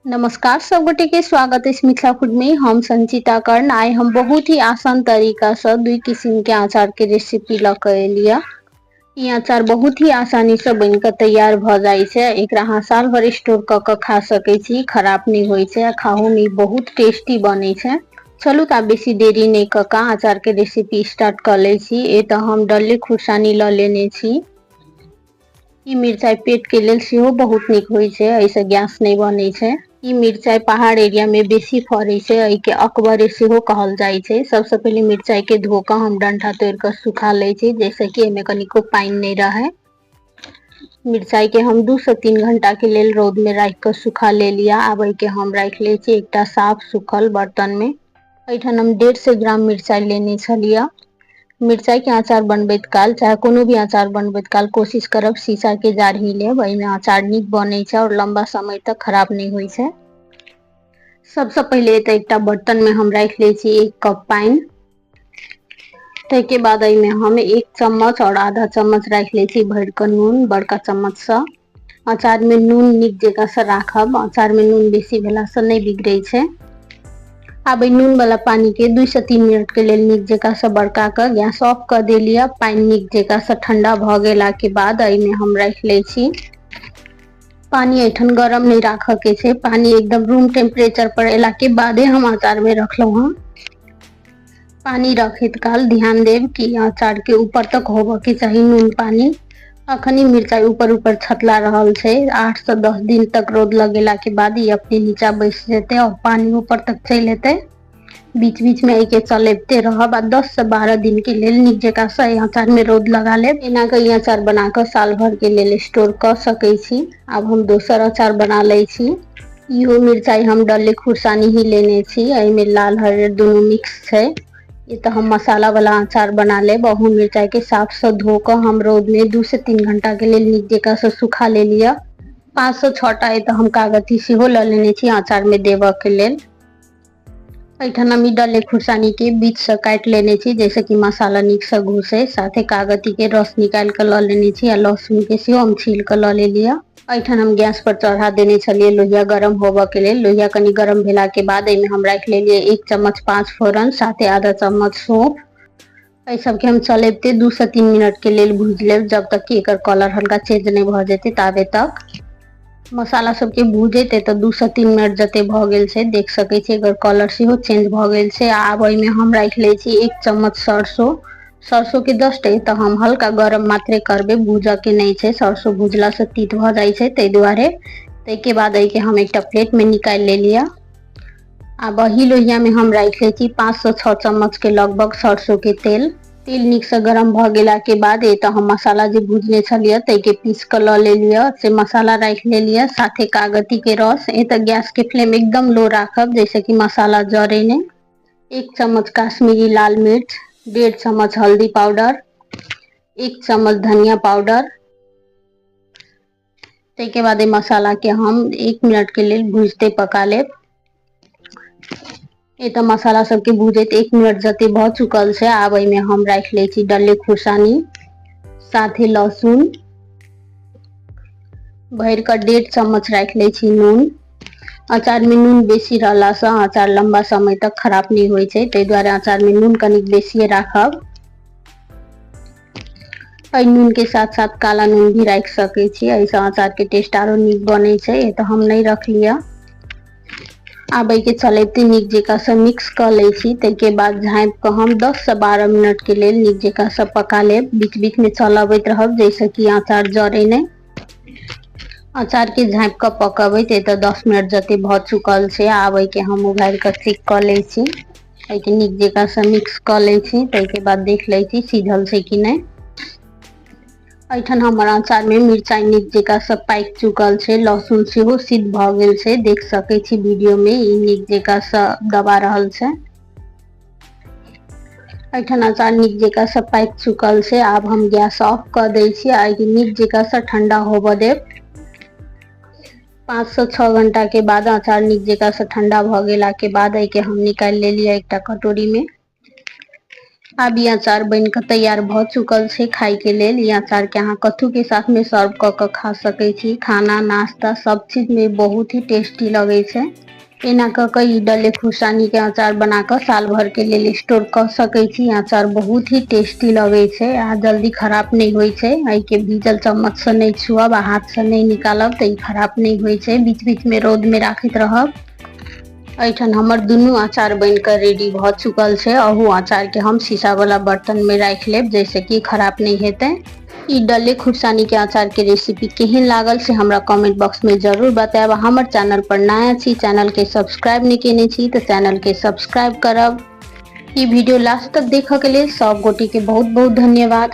नमस्कार सब गोटे के स्वागत अछि मिथिला फूड में। हम संचिता कर्ण। आइ हम बहुत ही आसान तरीका से दुई किस्म के अचार के रेसिपी ल के एलियै। ई अचार बहुत ही आसानी से बन के तैयार भ जाइ छै। एकरा अहाँ साल भर स्टोर क के खा सकै छी, खराब नहीं होइ छै, खाहू में बहुत टेस्टी बनै छै। चलू तऽ बेसी देरी नहीं क के अचार के रेसिपी स्टार्ट क लै छी। ए तऽ हम डल्ले खुरसानी ल लेने छी। ई मिरचाइ पेट के लेल सेहो बहुत नीक होइ छै, एहिसँ गैस नहि बनै छै। ई मिरचाइ पहाड़ एरिया में बेसी फड़ै छै, एहिके अकबरे सेहो कहल जाइ छै। सबसँ पहिले मिरचाइ के धो कऽ हम डंठा तोड़ि कऽ सुखा लै छी, जाहिसँ कि एहिमे कनिको पानि नहि रहै। मिरचाइ के हम 2 से 3 घंटा के लेल रौद में राखि कऽ सुखा लेलियै। आब एहिके हम राखि लै छी एकटा साफ सुखल बर्तन में। एहिठाम हम 150 ग्राम मिरचाइ लेने छलियै। मिरचाई के अचार बनबैत काल चाहे कोनो भी अचार बनबैत काल कोशिश करब शीशा के जार ही लेब, एहिमे अचार नीक बनै छै और लंबा समय तक खराब नहि होइ छै। सबसँ पहिले तऽ एकटा बर्तन में हम राखि लै छी 1 कप पानि। ताहिके बाद एहिमे हम 1 चम्मच और आधा चम्मच राखि लै छी भरि कऽ नून, बड़का चम्मचसँ। अचार में नून नीक जकाँ से राखब, अचार में नून बेसी भेलासँ नहि बिगड़ै छै। आब एहि नून वाला पानी के 2 से 3 मिनट के लेल नीक जकाँ से बड़का कऽ गैस ऑफ कऽ देलियै। पानि नीक जकाँ से ठंडा भऽ गेला के बाद एहिमे हम राखि लै छी। पानी एहिठाम गरम नहि राखऽ के छै, पानी एकदम रूम टेम्परेचर पर एला के बादे हम अचार में रखलहुँ हँ। पानी रखैत काल ध्यान देब कि अचार के ऊपर तक होबऽ के चाही नून पानी। अखन मिरचाई ऊपर ऊपर छतला रहल छै। 8 से 10 दिन तक रौद लगेला के बाद ई अपने नीचा बैस जेतै और पानी ऊपर तक चलि एतै। बीच बीच में एहिके चलेबते रहब आ 10 से 12 दिन के लेल नीक जकाँ से एहि अचार में रौद लगा लेब। एना कऽ ई अचार बना कऽ साल भर के लेल स्टोर कऽ सकै छी। आब हम दोसर अचार बना लै छी। इहो मिरचाई हम डल्ले खुरसानी ही लेने छी, एहिमे लाल हरियर दुनू मिक्स छै। ई तऽ हम मसाला वाला अचार बना लेब। अहू मिरचाई के साफ से धो कऽ हम रौद में 2 से 3 घंटा के लेल नीक जकाँ से सुखा लेलियै। 5 से 6 टा एतऽ हम कागती सेहो लऽ लेने छी अचार में देबऽ के लेल। एहिठाम हम ई डल्ले खुरसानी के बीच से काटि लेने छी, जाहिसँ कि मसाला नीक से घुसे। साथे कागती के रस निकालि कऽ लऽ लेने छी आ लहसुन के सेहो हम छील कऽ लऽ लेलियै। एहिठाम हम गैस पर चढ़ा देने छलियै लोहिया गरम होबऽ के लेल। लोहिया कनि गरम भेला के बाद एहिमे हम राखि लेलियै 1 चम्मच 5 फोरन, साथे आधा चम्मच सौंफ। एहि सबके हम चलेबते 2 से 3 मिनट के लेल भूजि लेब, जब तक कि एकर कलर हल्का चेंज नहि भऽ जेतै ताबे तक। मसाला सबके भूजैत तऽ 2 से 3 मिनट जते भऽ गेल छै, देख सकै छी एकर कलर सेहो चेंज भऽ गेल छै। आब एहिमे हम राखि लै छी 1 चम्मच सरसों। सरसों के 10 टा तऽ हम हल्का गरम मात्रे करबै, भूजऽ के नहि छै। सरसों भूजला से तीत भऽ जाइ छै, ताहि दुआरे। ताहिके बाद एहिके हम एकटा प्लेट में निकालि लेलियै। आब एही लोहिया में हम राखि लै छी 5 से 6 चम्मच के लगभग सरसों के तेल। तेल नीक से गरम भऽ गेला के बाद एतऽ हम मसाला जे भूजने छलियै ताहिके पीस कऽ लऽ लेलियै, से मसाला राखि लेलियै, साथे कागती के रस। एतऽ गैस के फ्लेम एकदम लो राखब, जाहिसँ कि मसाला जरै नहि। 1 चम्मच काश्मीरी लाल मिर्च, 1.5 चम्मच हल्दी पाउडर, 1 चम्मच धनिया पाउडर। ताहिके बाद एहि मसाला के हम 1 मिनट के लेल भूजते पका लेब। एतऽ मसाला सबके भूजैत 1 मिनट जते भऽ चुकल छै। आब एहिमे हम राखि लै छी डल्ले खुरसानी, साथे लहसुन भरि कऽ 1.5 चम्मच राखि लै छी नून। अचार में नून बेसी रहलासँ अचार लंबा समय तक खराब नहि होइ छै, ताहि दुआरे अचार में नून कनिक बेसिए राखब। एहि नून के साथ साथ काला नून भी राखि सकै छी, एहिसँ अचार के टेस्ट आरो नीक बनै छै। ए तऽ हम नहि रखलियै। आब एहिके चलैते नीक जकाँ से मिक्स कऽ लै छी। ताहिके बाद झाँपि कऽ हम 10 से 12 मिनट के लेल नीक जकाँ से पका लेब। बीच बीच में चलबैत रहब, जाहिसँ कि अचार जरै नहि। अचार के झाँपि कऽ पकबैत एतऽ 10 मिनट जते भऽ चुकल छै। आब एहिके हम उघारि कऽ चेक कऽ लै छी। एहिके नीक जकाँ से मिक्स कऽ लै छी। ताहिके बाद देख लै छी सिझल छै कि नहि। एहिठाम हमर अचार में मिरचाई नीक जकाँ से पाकि चुकल छै, लहसुन सेहो सिद्ध भऽ गेल छै। देख सकै छी वीडियो में ई नीक जकाँ से दबा रहल छै। एहिठाम अचार नीक जकाँ से पाकि चुकल छै। आब हम गैस ऑफ कऽ दै छी आ एहिके नीक जकाँ से ठंडा होबऽ देब। 5 से 6 घंटा के बाद अचार नीक जकाँ से ठंडा भऽ गेला के बाद एहिके हम निकालि लेलियै एकटा कटोरी में। आब ई अचार बनि कऽ तैयार भऽ चुकल छै खाय के लेल। ई अचार के अहाँ कथू के साथ में सर्व कऽ कऽ खा सकै छी। खाना नाश्ता सब चीज में बहुत ही टेस्टी लगै छै। एना कऽ कऽ ई डले खुरसानी के अचार बना कऽ साल भर के लेल स्टोर कऽ सकै छी। अचार बहुत ही टेस्टी लगै छै आ जल्दी खराब नहि होइ छै। एहिके भीजल चम्मच से नहि छुअब आ हाथ से नहि निकालब तऽ ई खराब नहि होइ छै। बीच बीच में रौद में राखैत रहब। एहिठाम हमर दुनू अचार बनि कऽ रेडी भऽ चुकल छै। अहू अचार के हम शीशा वाला बर्तन में राखि लेब जैसे कि खराब नहि हेतै। ई डले खुरसानी के अचार के रेसिपी केहन लागल से हमरा कमेंट बॉक्स में जरूर बतायब। हमर चैनल पर नया छी, चैनल के सब्सक्राइब नहीं केने छी तो चैनल के सब्सक्राइब करब। ई वीडियो लास्ट तक देखऽ के लेल सब गोटे के बहुत बहुत धन्यवाद।